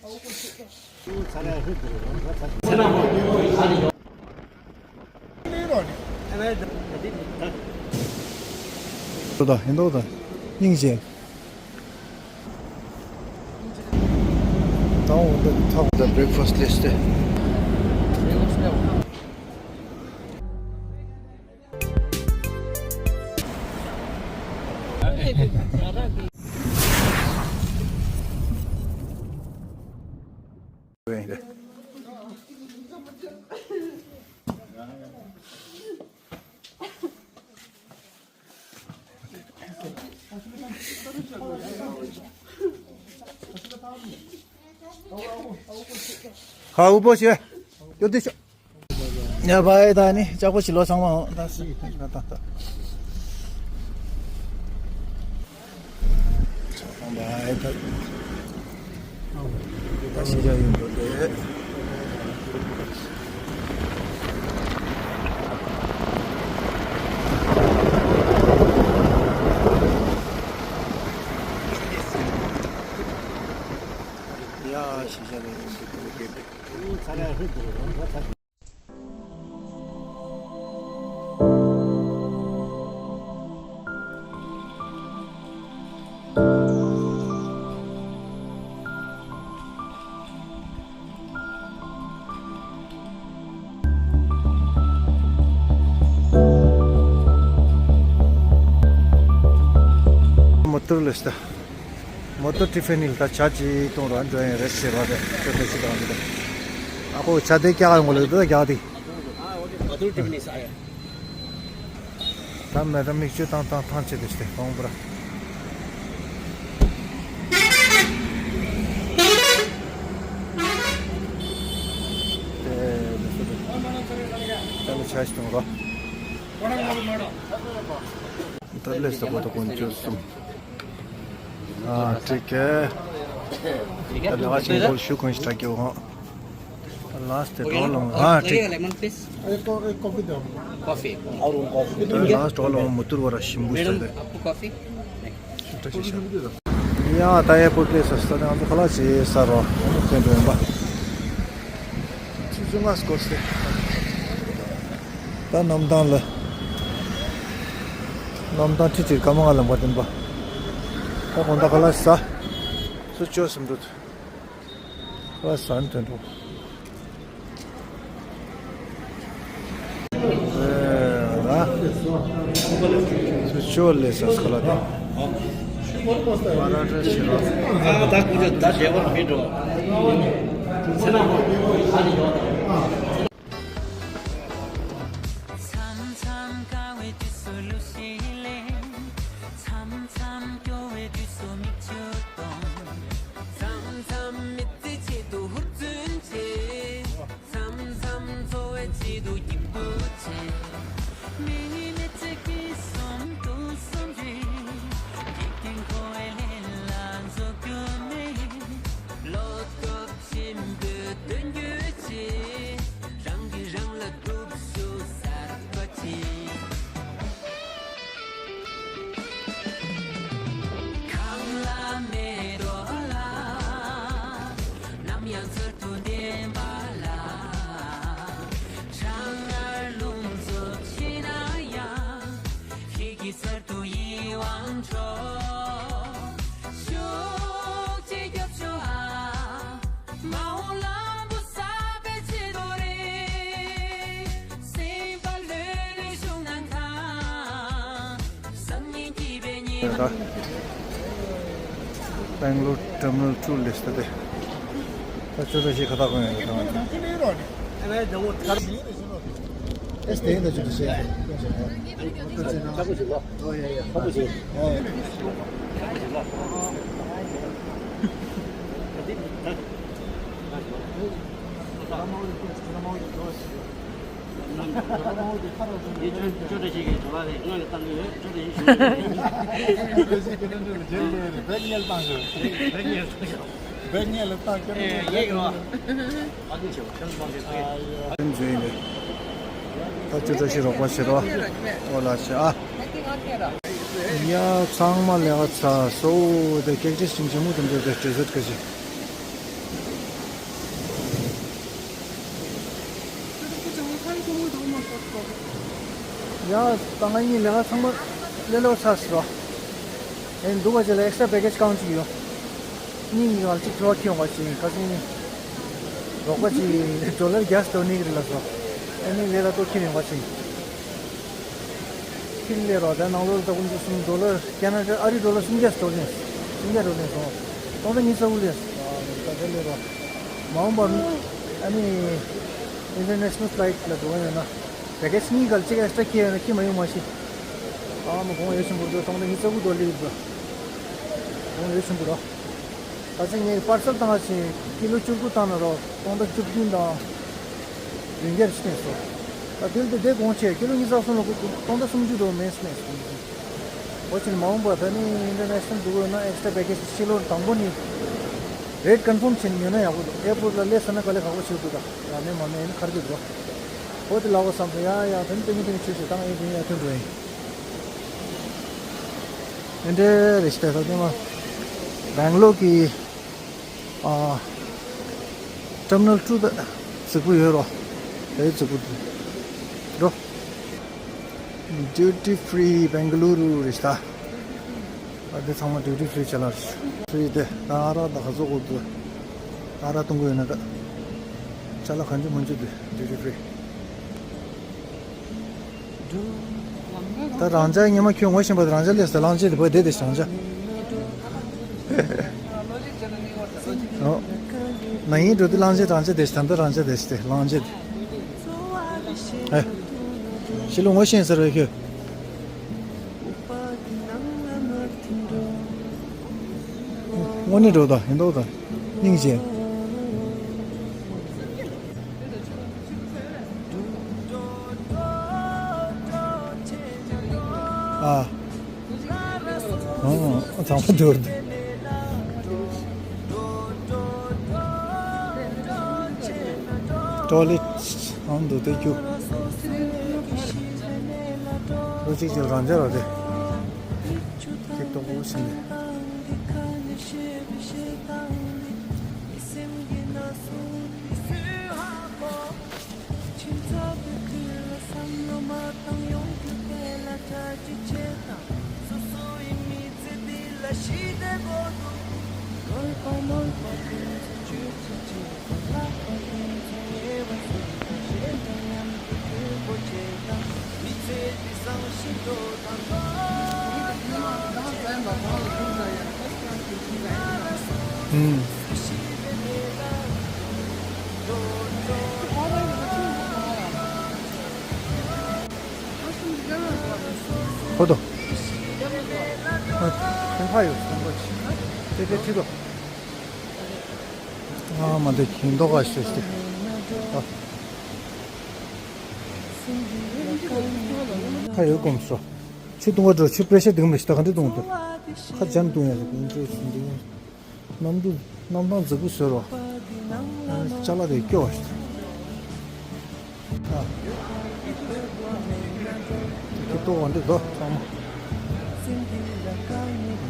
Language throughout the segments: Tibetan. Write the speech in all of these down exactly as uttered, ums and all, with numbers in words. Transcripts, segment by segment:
ད་ཡིན་མདོག་དང་སྙིང་རྗེ། ད་འོ་འདི་ཐོག་ད་བྷི་རེག་ཕ་སི་ལིས་ཏེ། ཧ་ཨུ་པོ་ཤེ། ཡོད་དེ་ཤོ། ཡ་བའི་ད་ནི་ལྕགས་པོ་ཞིག་ལོ་ཚང་མ་འོང་ད་སི་ད་ད་ད། བའི་ད། ད་ཤི་ཡ་ཡིན་འགྲོ་དེ། ཡ་ཤི་ཡ་ཡིན་འགྲོ་དེ། མོ་ཊ་ལས་ད། མོ་ཊ་ཊི་ཕ་ནི་ལ་ད་ཇ་ཅིག་བཏུང་ར་འགྲོ་ཡིན་རེད་ཟེར་བ་རེད། ཁྱོད་ཚོ་ཤི་དང་མི་དང་། ཨ་ཁོ་ཇ་དེ་སྐྱག་ཡོང་གོ་ལེ་དེ་རྒྱག་དེ། ད་མེ་ད་མིག་ཆུ་བཏང་བཏང་བཏང་བྱེད་དེ་ཤི་དེ་གོང་པུ་ར། དེ་མི་སུ་དེ། ད་ནི་ཇ་ཞིག་བཏུང་ར། ད་ལས་ས་པོ་ཏོ་ཀོན་ཅོ་སུམ། ཨ་ཁྲིག་གེ། ད་ལ་ཆིང་ཀོལ་ཤུ་ཀོན་ཤི་ཏྲ་ཀེ་ཝང་། ད་ལ་སྟེ་ཏོ་ལོང་ཨ་ཁྲིག་ཀོ་ཀོ་ཕི་དང་། ཀོ་ཕི། ཨ་རུང་ཀོ་ཕི། ད་ལ་སྟེ་ཏོ་ལོང་མུ་ཏུར་བ་ར་ཤིམ་བུ་ཤ་དེ། ཨ་པུ་ཀོ་ཕི། ཤུ་ཏྲ་ཤི་ཤ། ཡ་ད་ཡ་པོ་པེ་ས་ས་ནང་ཁ་ལ་ཆེ་ས་རོ། ཁྱེད་འགྲོ་ཡིན་པ། ཆུ་ཆུ་ང་སྐོར་སེ། ད་གནམ་ཐང་ལ། གནམ་ཐང་ཁྲི་ཁྲིར་སྐར་མ་ལྔ་ལམ་བར་བསྟན་པ། ད་དགོང་དག་ཁ་ལག་ཟ། སུ་ཅོ་སེམས་འགྲོ། ཁ་ལག་ཟ་ནི་དོན་འགྲོ། ཨེ་ར། སུ་ཅོ་ལེ་ཟ་ཁ་ལག་ད། མ་ར་ར་ཤི་ར། ད་ཀུ་ཅོ་ད་བདེ་བར་མི་འགྲོ། ཚེ་ན་མོ་ཨ་ནི་ཡོད། མཚམས་མཚམས་དཀའ་བའི་དུས་སུ་གླུ་ཞིག་ལེན། མཚམས་མཚམས་སྐྱོ་བའི་དུས་སུ་མིག་ཆུ་གཏོང་། མཚམས་མཚམས་མི་ཚེའི་ཆེད་དུ་ཧུར་བརྩོན་བྱེད། མཚམས་མཚམས་འཚོ་བའི་ཆེད་དུ་སྐྱིད་པོ་བྱེད། མི་མི་ཚེ་སྐྱིད་སོང་སྡུག་སོང་རེད། འཇིག་རྟེན་འཁོར་བའི་ལས་ལ་འཇོག་རྒྱུ་མེད། ལོ་ཐོབ་ཆེན་པོས་དོན་བརྒྱུད་ཆེ། རང་གིས་རང་ལ་སྒྲུབ་ཤུགས་གསར་པ་ཅིག། ཁམས་ལ་མེ་ཏོག་ལ། ནམ་ཡང་ཚུལ་དུ་ལྡན་པ་ལ། གྲང་ངར་རླུང་འཚུབ་ཆེ་ན་ཡང་། ཁྱེད་ཀྱི་སར་དུ་ཡིད་དབང་འཕྲོག་ཤུགས་ཆེ་རྒྱབ་ཤོག་ཨ། མ་འོངས་ལམ་བུ་གསར་པའི་ཆེད་དུ་རེད། སེམས་པ་ལྷོད་ལྷོད་བཞུགས་གནང་དང་། སང་ཉིན་སྐྱིད་པའི་ཉི་མ། ད་སྦེང་ལོར་ཊར་མི་ནལ་ཊུ་ལས་ད་དེ། ད་ཅོ་ཅོ་ཞིག་ཁ་ཐག་གོན་ཡོད་དང་། ཨེ་སྟེང་ད་ཅོ་ཅོ་ཞིག་ད་ཅོ་ཅོ་ཞིག་རོགས་པ་བྱེད་རོགས། ཨོ་ལ་ཤ་ཨ། ཡ་ཚང་མ་ལས་ཀ་ཚར་སོང་། དེ་ཀེག་ཊི་སི་ཅིང་ཆེན་མོ་དེ་འདྲ་དེ་ཌེ་ཟར་ཊི་ག་ཞིག་ཡང་ད་ང་གཉིས་ལས་ཀ་ཚང་མ་ལས་སླ་པོ་ཚར་སོང་། ཨེ་འདུག་པ་ཅིག་ལ་ཨེག་སི་ཊ་ར་པེ་ཀེ་ཇི་རྐང་གཅིག་ཡོད། གཉིས་ཀྱི་ནང་གཅིག་ཁྱོད་ཁྱེར་ཡོང་བ་ཅིག་ཁ་སང་རོགས་པ་ཅིག་ཌོ་ལར་བརྒྱ་སྟོར་ནི་གི་རེད་ལབ་སོང་། ཨ་ནི་ལས་ཀ་ཏོག་ཁྱེར་ཡོང་བ་ཅིག་ཁྱེར་ལས་རོགས་ད་ནང་ལོགས་ལ་ད་ཀུན་གྱི་སུམ་ཌོ་ལར་ཁེ་ན་ཌ་ཨ་རི་ཌོ་ལར་སུམ་བརྒྱ་སྟོར་ནས་སུམ་བརྒྱ་སྟོར་ནས་སོང་། སྟོང་ཕྲག་ཉི་ཤུ་རྩ་དགུ་ལས་སོང་། ད་ལྟ་ལས་རོགས་མ་འོངས་པར་ཨ་ནི་ཨིན་ཊར་ནེ་ཤ་ནལ་ཕ་ལའི་ཊི་ལ་འགྲོ་གི་ཡོད་ན། པེ་ཀེ་ཇི་གཉིས་ཀ་ལ་གཅིག་ཨེག་སི་ཊ་ར་ཁྱེར་ཡོང་ན་ཁྱེར་མ་ཡོང་མ་ཤེས། ཨ་མ་གོང་ཡོད་ཆེན་པོ་འགྲོ་སྟོང་ཕྲག་ཉི་ཤུ་རྩ་དགུ་ཌོ་ལར་འགྲོ། གོང་ཡོད་ཆེན་པོ་རོ། ད་ཆ་ངས་པར་སལ་བཏང་བ་ཞིག་ཀི་ལོ་བཅུ་དགུ་བཏང་ན་རོ་སྟོང་ཕྲག་བཅུ་བདུན་དང་བདུན་བརྒྱ་རེ་ཞིག་སོ། ད་དེ་ལ་དེ་དེ་གོང་ཆེ་ཀི་ལོ་ཉི་ཤུ་རྩ་གསུམ་ལ་སྟོང་ཕྲག་སུམ་ཅུ་འགྲོ་མེད་སྨས་སོ། འོ་ཕྱིན་མ་འོངས་པ་ད་ནི་ཨིན་ཊར་ནེ་ཤ་ནལ་འགྲོ་དགོས་ན་ཨེག་སི་ཊ་ར་པེ་ཀེ་ཇི་ཕྱི་ལོར་དང་པོ་ནི་རེཊ་ཀོན་ཕོམ་བྱས་ནས་ཉོས་ན་ཡག་པོ་འདུག་ཨེར་པོར་ཊི་ལ་སླེབས་ཚར་ན་དཀའ་ལས་ཁག་པོ་ཞིག་འདུག་ད་ཡང་མེད་མ་མེད་ཡིན་ན་ཁར་གྱི་འགྲོ། འོ་དེ་ལབ་དགོས་བསམ་སོང་། ཡ་ཡ་ད་ནི་ཏིང་ངེ་ཏིང་ངེ་ཆོས་ཞིག་བཏང་ཡིན་དེ་ཡ་ཐོན་འགྲོ་ཡིན། ཨེ་འདྲ་རེད་ཤག་ད་ཐེངས་མ་སྦེང་ལོར་གྱི་ཨ་ཊར་མི་ནལ་ཊུ་ད་རྫིག་པོ་ཡོད་རོ། ད་རྫིག་པོ་འདུག་རོ། ཌིའུ་ཊི་ཕི་རི་སྦེང་ལོར་རུ་རེད་ཤག་ད་འདི་ཚང་མ་ཌིའུ་ཊི་ཕི་རི་ཅ་ལག་རེད། ཕི་རི་དེ་ད་ཨ་རག་ད་ག་ཚོད་དགོས་འདུག་ཨ་རག་གཏོང་གི་ཡོད་ན་ད་ཅ་ལག་གང་ཅི་མང་ཅི་འདུག་ཌིའུ་ཊི་ཕི་རི། ད་རང་ཅག་ཉི་མ་ཁྱོད་ངོ་ཤེས་པ་རང་ཅག་ལས་ས་གླང་ཆེན་དེ་བ་བསྡད་དེ་རང་ཅག་ཨོ། ན་ཡིན་འགྲོ་དུས་གླང་ཆེན་རང་ཅག་དེ་ད་ལྟ་རང་ཅག་དེ་ཞིག་དེ་གླང་ཆེན་དེ། ཨེ། ཤི་ལོ་ངོ་ཤེས་ཟེར་བའི་ཁྱོད། དངོས་གནས་འགྲོ་དང་ཡིན་མདོག་དང་སྙིང་རྗེ། ཨ། ཨ། ཚང་མ་འགྲོ་དང་། ཊོའི་ལེཊ་ཨང་དུ་སྟེར་རྒྱུ། ལོ་གཅིག་ཅིག་རང་འཇགས་ར་དེ། སྐྱིད་ཏོག་པོ་ཟིན་ནས། ཨུམ། ཁོ་ཐོ། ཁོང་ཁ་ཡོད་སོང་ཁོ་ཆི། དེ་དེ་ཁྲིད་དོ། ཨ་མ་དེ་ཁྱིན་ཏོག་ག་ཤེས་ཤེས། ཨ། ཁ་ཡོད་གོམས་སོ། ཆུ་བཏུང་བ་འགྲོ་ཆུ་པེ་རེ་ཤར་སྡུག་མེད་ཤི་ད་ག་འདྲ་བཏུང་འདུག་ཁ་འཇམ་བཏུང་ཡ་ཟེར་གོམས་འདུག་ཟིན་འདུག་གནམ་གྲུ་གནམ་ཐང་རྫིག་པོ་བཟོས་རོགས། ཅ་ལག་དེ་སྐྱོ་བ་ཞིག་ཨ། ཏོག་ཏོག་འདི་དོ་ཚང་མ།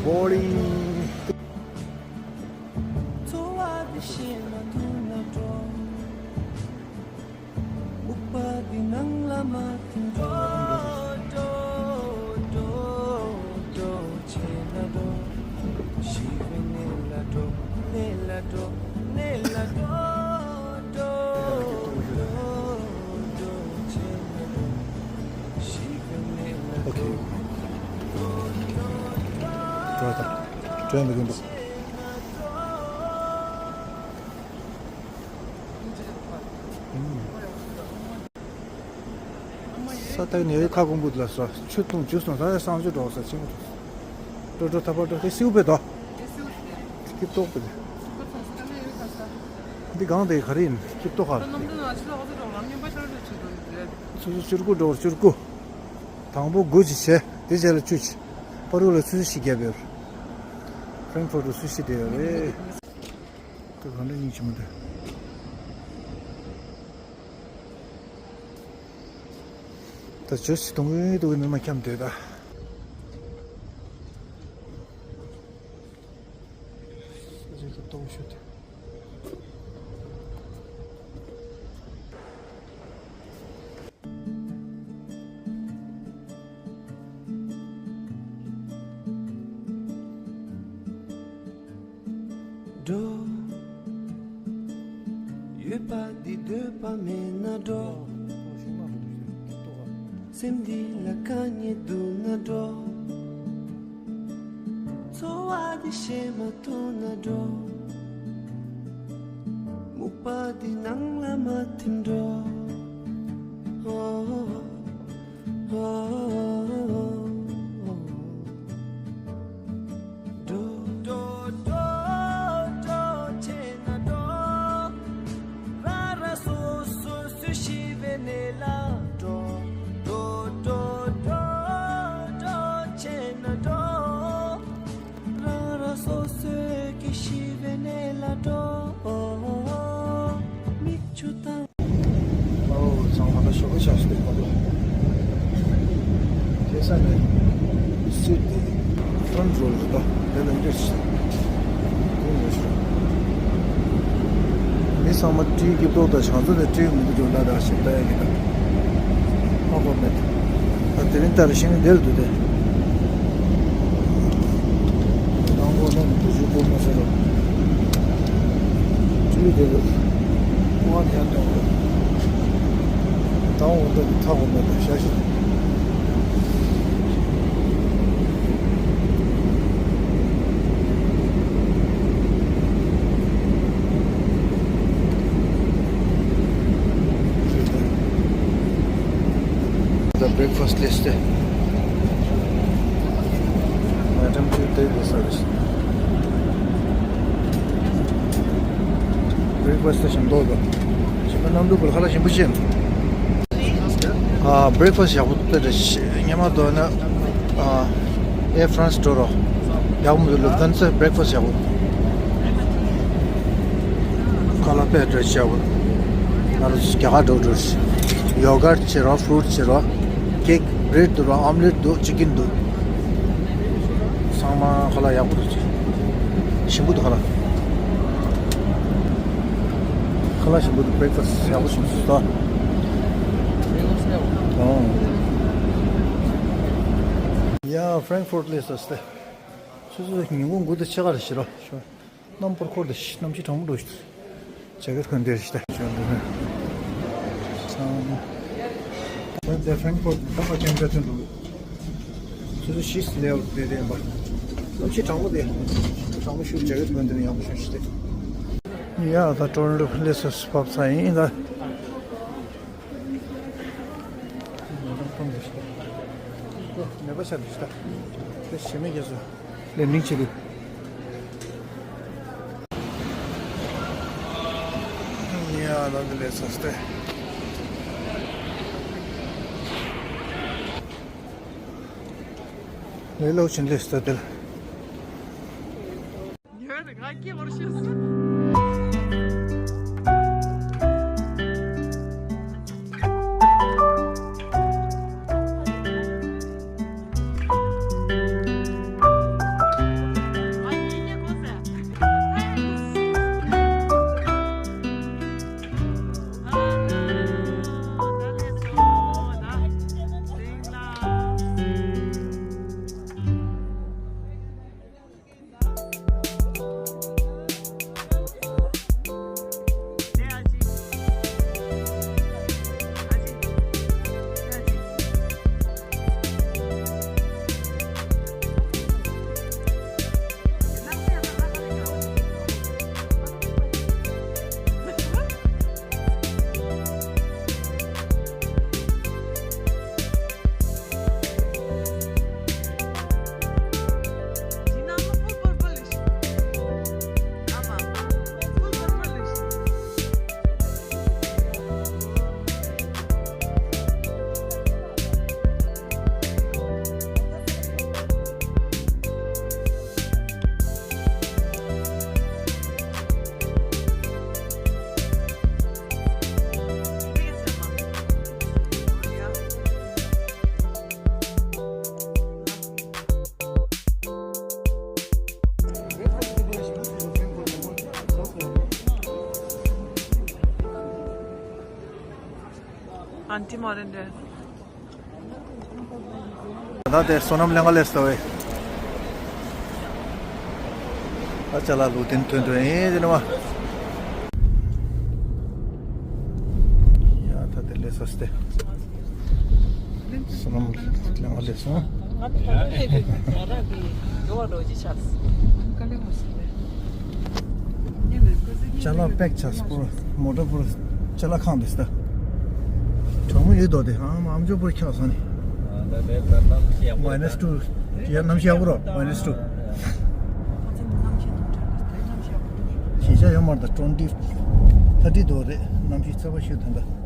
བོ་ལིང་། ཨོ་ཁེ། འགྲོ་དང་། འགྲོ་ཡང་མི་དགོས་པ། ས་ཐག་ཉེ་བའི་ཁ་སྐོང་བུ་ལ་སོ་ཆུ་བཏུང་ཆུ་སོང་ས་ཡ་སང་ཆུ་འགྲོ་ས་ཆེན་པོ་འགྲོ་འགྲོ་ཐ་པ་འགྲོ་དེ་སིའུ་བེ་དོ། སྐྱིབ་ཏོག་པེ་དེ། འདི་གང་དེ་ག་རེ་ཡིན་སྐྱིབ་ཏོག་ག་སུ་སུ་བཅུར་དགུ་འགྲོ་བཅུར་དགུ། དང་པོ་དགུ་ཅིག་བྱས་དེ་རྗེས་ལ་བཅུ་ཅིག་པ་རུ་ལ་སུ་སུ་ཞིག་བརྒྱབ་ཡོད། ཧྥ་རེང་ཧྥུར་ཏུ་སུ་ཤི་བསྡད་ཡོད་རེད། ད་གང་འདྲ་སྙིང་རྗེ་མོ་འདུག་ད་ཇོ་སི་གཏོང་གི་འདུག་ནི་མ་འཁྱམས་སྡོད་ད། ས་ཆ་ད་གཏོང་ཤོད་དེ། འགྲོ། ཡོད་པ་འདི་འདོད་པ་མེད་ན་འགྲོ། སེམས་འདི་ལ་དཀའ་ངལ་འདུག་ན་འགྲོ། འཚོ་བ་འདི་ཤེས་མ་ཐུབ་ན་འགྲོ། སྨུག་པ་འདི་ནང་ལ་མ་ཐིམ་འགྲོ། འགྲོ། འགྲོ། འགྲོ། འགྲོ། བྱས་ན་འགྲོ། རང་རང་སོ་སོ་སུ་ཤི་བའི་གནས་ལ་འགྲོ། འགྲོ། འགྲོ། འགྲོ། འགྲོ། བྱས་ན་འགྲོ། རང་རང་སོ་སོའི་ཤི་བའི་གནས་ལ་འགྲོ། མིག་ཆུ་དང་། ཨོ་ཚང་མ་ད་ཞོགས་པ་ཆགས་སུ་བསྡད་པ་ལ། དེ་ས་ནས་སུད་དེ་ཧྥོན་རོལ་དུ་ད་དེ་ལ་འདྲེས་སུ་དེ་ནས་ཤོག་མི་ཚང་མ་སྤྲེའུ་སྐྱིབས་ཏོག་དང་བྱང་ཚོ་དང་སྤྲེའུ་མི་འདུག་ཀྱང་ད་ད་ཞིག་ལྟ་ཡ་གི་ད་ཧ་གོ་མེད། ད་དེ་རིང་ལྟར་ཤིང་འདིར་འདུག་སྟེ། དང་པོ་ནས་འདུག་ཞུ་པོ་མ་ཟེར་རོ། ཅུ་ཡི་དེ་རུ་ཀུ་ཝ་ཐལ་དང་རུ་དང་འོ་འདི་ཐག་འོ་མེད་པར་ཤ་ཤི། The breakfast list. Madam to take the service. Breakfast ཞིམ་མདོག་དང་། ཞིམ་པ་རྣམ་འདུག་པར་ཁ་ལག་ཞིམ་པོ་བྱས། ཨ། breakfast ཡག་པོ་དཔེ་རེད། སྔོན་མ་དོ་ན། ཨ། Air France འགྲོ་རོགས། ཡག་པོ་མི་འདུག་ལུབ་ཐན་སི་breakfast ཡག་པོ། ཁ་ལག་དཔེ་འདྲ་ཡག་པོ། ང་རང་ཚོ་རྒྱ་གར་འགྲོ་འགྲོ། ཡོ་གར་བྱེད་རོགས། fruit བྱེད་རོགས། cake bread འདུག་རོགས། omelette འདུག chicken འདུག་ཚང་མ་ཁ་ལག་ཡག་པོ་འདུག་ཅིག་ཞིམ་པོ་འདུག་ཁ་ལག་ཁ་ལག་ཞིམ་པོ་འདུག breakfast ཡག་པོ་བྱུང་སོང་ད། ཨོ། ཡ། Frankfurt སླེབས་སོང་སྟེ། སོ་སོ་ཉིན་གུང་དགུ་དང་ཕྱེད་ཀ་རེ་བཞི་རོ། རྣམ་པར་འཁོར་དང་གནམ་གཤིས་གྲང་མོ་འགྲོ་ཞིག་ཇེ་ཀེད་གོན་དེ་རེད་ཤི་ད། ཁྱོད་འདི་ནས་ཚང་། ཁྱོད་དེ་ཧྥྲེང་ཧྥོར་ད་མ་ཁྱོད་འདྲ་ཐོན་འགྲོ། ཚོ་ཚོ་ཤིས་ལེའོ་དེ་དེ་ཡིན་པ། གནམ་གཤིས་གྲང་མོ་དེ། གྲང་མོ་ཤུགས་ཇེ་ཀེད་གོན་དེ་ནས་ཡག་པོ་ཤོད་ཤི་དེ། ཡ་ད་ཀྲོན་ལུ་ལེ་སོ་སི་ཕབ་ཚ་ཡིན་ད། མེད་པ་ཤར་འདུག་ཤི་ད། དེ་ཞེ་མེད་རྒྱ་སོ། ལེ་མིང་ཆེ་གི། ཡ་ལ་འདི་ལས་སོ་སྟེ། ལེ་ལོ་ཆེན་ལེ་སྟེ་དེ་ལ། ཨན་ཊི་མོ་རེ་འདྲ། ད་དེ་བསོད་ནམས་ལྷན་ཁ་ལས་ལྟ་བས། ད་ཅ་ལག་ལུགས་མཐུན་ཐོན་ཐོན་ཨེ་དེ་ནི་མ། ཡ་ད་དེ་ལས་ས་སྟེ། སོ་ནམ་ལེང་བ་ལས་སོང་། ཅ་ལག་པེག་ཆགས་པོ་མོ་ཊ་པོ་ཅ་ལག་ཁང་དེ་སྟེ། གྲོགས་མོ་ཡོད་དོ་དེ་ཨ་མ་ཨམ་ཅོག་པོ་ཁྱག་སོང་ནི། མའི་ནས་ཊུ། ཡ་གནམ་གཤིས་ཡག་པོ་རོ་མའི་ནས་ཊུ། ཞེ་ཆགས་ཡོད་མ་རེད་ད་ཊུ་ཝེན་ཊི་ཐར་ཊི་དོ་རེད་གནམ་གཤིས་ཚ་བ་ཤོད་ད་ད།